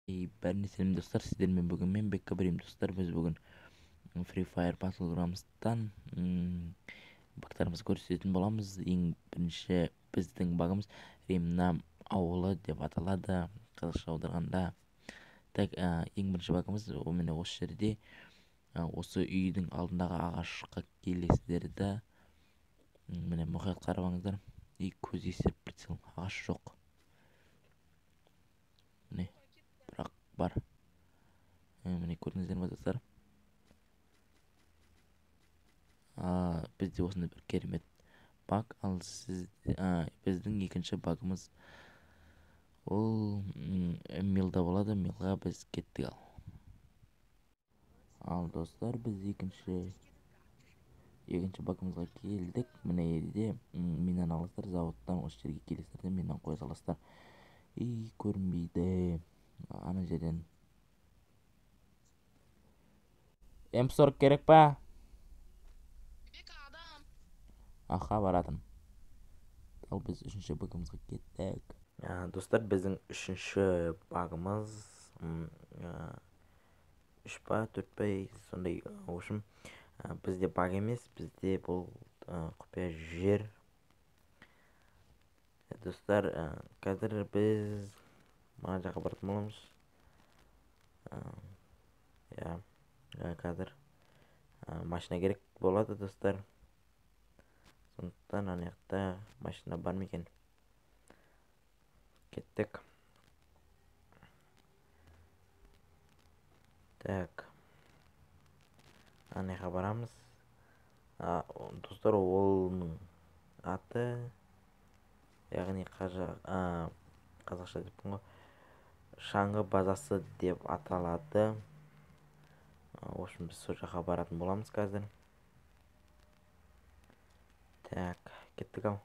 Бәріне сәлем, достар! Сіздермен бүгін мен, Бекка Брим. Достар, біз бүгін Free Fire Battlegrounds'тан багтарымызды көрсететін боламыз. Ең бірінші біздің багымыз Римнам ауылы деп аталады қазақша аударғанда. Так, ең бірінші багымыз ол міне осы жерде, осы үйдің алдындағы ағашқа келесіздер да, міне, мұқият қарап алыңыздар и көз ескеріп, прицел, ағаш жоқ, міне, бірақ бар. Міне, көрдіңіздер ме, достар? Бізде осындай бір керемет баг. Ал сіз, біздің екінші багымыз ол милда болады. Милға біз кеттік. Ал, достар, біз екінші багымызға келдік. Міне жерде минаны аласыздар, заводтан осы жерге келесіздер де, минаны қоя саласыздар и көрінбейді ана жерден. М40 керек па? Бека, адам. Аха, баратырмын. Ал біз үшінші багымызға кеттік. Достар, біздің үшінші багымыз, үш па, төрт па, сондай. В общем, бізде баг емес, бізде бұл құпия жер. Достар, қазір біз мына жаққа баратын боламыз. Иә, қазір машина керек болады, достар, сондықтан ана жақта машина бар ма екен? Кеттік. Так, ана жаққа барамыз. Достар, оның аты, яғни қазақша деппін ғой, шаңғы базасы деп аталады. В общем, біз сол жаққа баратын боламыз қазір. Так, кеттік. Ал,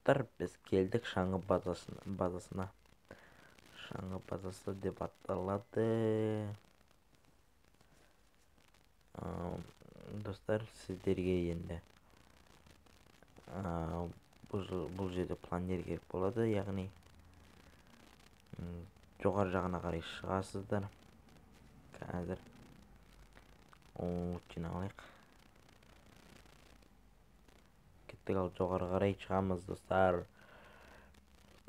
достар, біз келдік шаңғы базасына. Шаңғы базасы деп аталады. Достар, сіздерге енді бұл жерде планер керек болады, яғни жоғары жағына қарай шығасыздар. Қазір жинап алайық. Кеттік. Ал, жоғары қарай шығамыз, достар,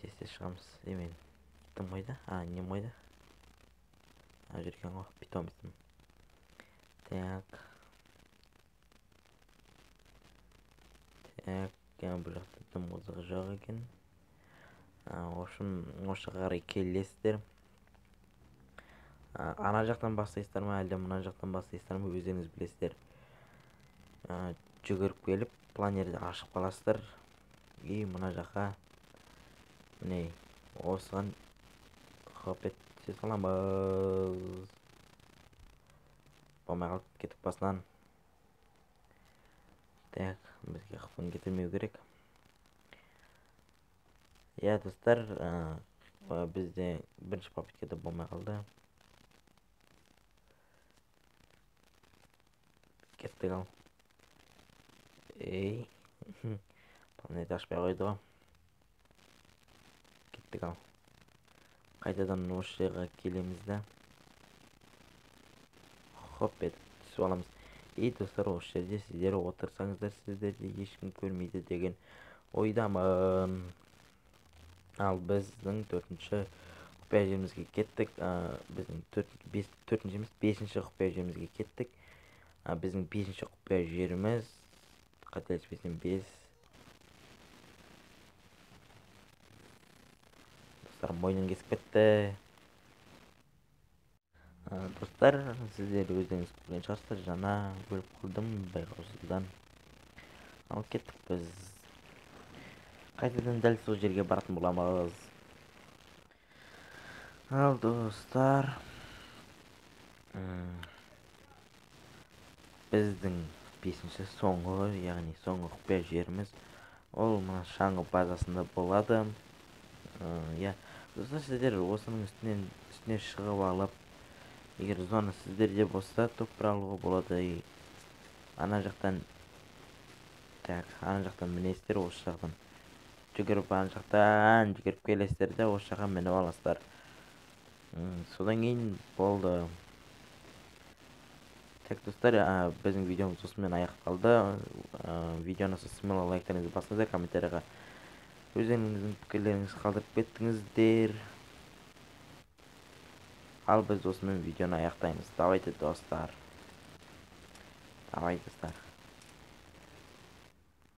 тез тез шығамыз. Е, мен итім қайда? А, нем қайда? А, жүр екен ғой питомецім. Так, так, бұл жақта дым қызығы жоқ екен. В общем, осы жаққа қарай келесіздер. Ана жақтан бастайсыздар ма, әлде мына жақтан бастайсыздар ма, өздеріңіз білесіздер. Жүгіріп келіп, планерді ашып қаласыздар и мына жаққа, міне, осыған хоп ете саламыз. Болмай қалды, кеттік басынан. Так, бізге хпын кетірмеу керек. Иә, достар, бізде бірінші попыткада болмай қалды. Кеттік. Ал, ей, планета ашпай қойды ғой. Кеттік. Ал, қайтадан осы жаққа келеміз да, хоп етіп түсіп аламыз. И, достар, осы жерде сіздер отырсаңыздар, сіздерді ешкім көрмейді деген ойдамын. Ал біздің төртінші құпия жерімізге кеттік. Біздің бес, төртінші емес, бесінші құпия жерімізге кеттік. Біздің бесінші құпия жеріміз, қателеспесем, бес. Достар, мойным кесіп кетті. Достар, сіздер өздеріңіз көрген шығарсыздар, жаңа өліп қалдым байқаусыздан. Ал, кеттік, біз қайтадан дәл сол жерге баратын боламыз. Ал, достар, біздің бесінші, соңғы, яғни соңғы құпия жеріміз ол мына шаңғы базасында болады. Иә, достар, сіздер осының үстіне шығып алып, егер зона сіздерде болса, топ бір алуға болады. И ана жақтан, так, ана жақтан мінесіздер, осы жақтан Жүгіріп ана жақтан жүгіріп келесіздер де, осы жаққа мініп аласыздар. Содан кейін болды. Так, достар, біздің видеомыз осымен аяқталды. Видеоны смело лайктарыңызды басыңыздар, комментарийға өздеріңіздің пікірлеріңізді қалдырып кеттіңіздер. Ал біз осымен видеоны аяқтаймыз. Давайте, достар. Давай, достар.